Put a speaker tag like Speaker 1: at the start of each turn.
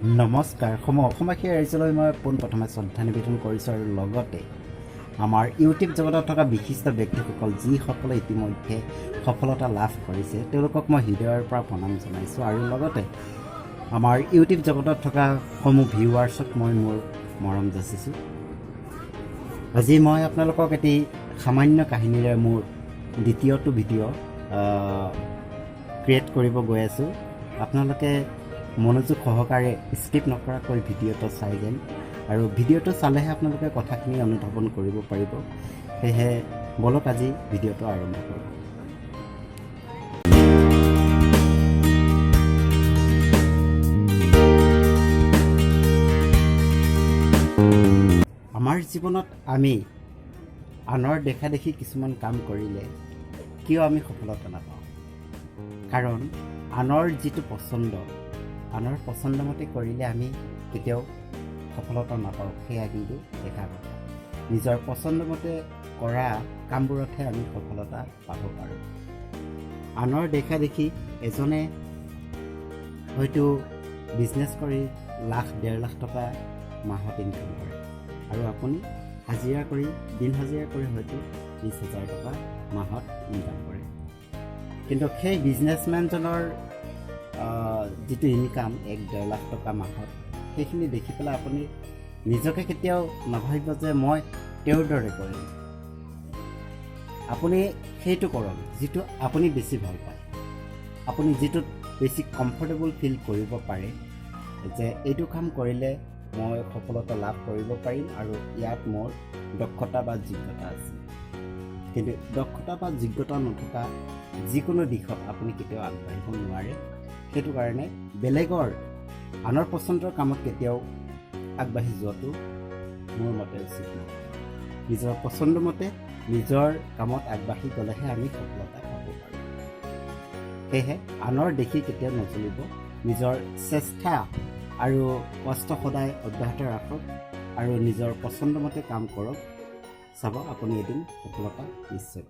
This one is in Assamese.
Speaker 1: নমস্কাৰ সমূহ অসমবাসী ৰাইজলৈ মই পোনপ্ৰথমে শ্ৰদ্ধা নিবেদন কৰিছোঁ আৰু লগতে আমাৰ ইউটিউব জগতত থকা বিশিষ্ট ব্যক্তিসকল, যিসকলে ইতিমধ্যে সফলতা লাভ কৰিছে, তেওঁলোকক মই হৃদয়ৰ পৰা প্ৰণাম জনাইছোঁ আৰু লগতে আমাৰ ইউটিউব জগতত থকা সমূহ ভিউৱাৰ্ছক মই মোৰ মৰম যাচিছোঁ। আজি মই আপোনালোকক এটি সামান্য কাহিনীৰে মোৰ দ্বিতীয়টো ভিডিঅ' ক্ৰিয়েট কৰিব গৈ আছোঁ। আপোনালোকে মনোযোগ সহকাৰে স্কিপ নকৰাকৈ ভিডিঅ'টো চাই যেন আৰু ভিডিঅ'টো চালেহে আপোনালোকে কথাখিনি অনুধাৱন কৰিব পাৰিব। সেয়েহে ব'লক, আজি ভিডিঅ'টো আৰম্ভ কৰোঁ। আমাৰ জীৱনত আমি আনৰ দেখা দেখি কিছুমান কাম কৰিলে কিয় আমি সফলতা নাপাওঁ? কাৰণ আনৰ যিটো পচন্দ, আনৰ পচন্দ মতে কৰিলে আমি কেতিয়াও সফলতা নাপাওঁ, সেয়া কিন্তু দেখা কথা। নিজৰ পচন্দ মতে কৰা কামবোৰতহে আমি সফলতা পাব পাৰোঁ। আনৰ দেখা দেখি এজনে হয়তো বিজনেছ কৰি লাখ 1.5 লাখ টকা মাহত ইনকাম কৰে আৰু আপুনি হাজিৰা কৰি, দিন হাজিৰা কৰি হয়তো 20,000 টকা মাহত ইনকাম কৰে। কিন্তু সেই বিজনেছমেনজনৰ যিটো ইনকাম 1-1.5 লাখ টকা মাহত, সেইখিনি দেখি পেলাই আপুনি নিজকে কেতিয়াও নাভাবিব যে মই তেওঁৰ দৰে কৰিম। আপুনি সেইটো কৰক যিটো আপুনি বেছি ভাল পায়, আপুনি যিটোত বেছি কমফৰ্টেবল ফিল কৰিব পাৰে যে এইটো কাম কৰিলে মই সফলতা লাভ কৰিব পাৰিম আৰু ইয়াত মোৰ দক্ষতা বা যোগ্যতা আছে। কিন্তু দক্ষতা বা যোগ্যতা নথকা যিকোনো দিশত আপুনি কেতিয়াও আগবাঢ়িব নোৱাৰে। সেইটো কাৰণে বেলেগৰ, আনৰ পচন্দৰ কামত কেতিয়াও আগবাঢ়ি যোৱাটো মোৰ মতে উচিত নহয়। নিজৰ পচন্দ মতে নিজৰ কামত আগবাঢ়ি গ'লেহে আমি সফলতা পাব পাৰোঁ। সেয়েহে আনৰ দেখি কেতিয়াও নচলিব। নিজৰ চেষ্টা আৰু কষ্ট সদায় অব্যাহত ৰাখক আৰু নিজৰ পচন্দ মতে কাম কৰক। চাব, আপুনি এদিন সফলতা নিশ্চয়।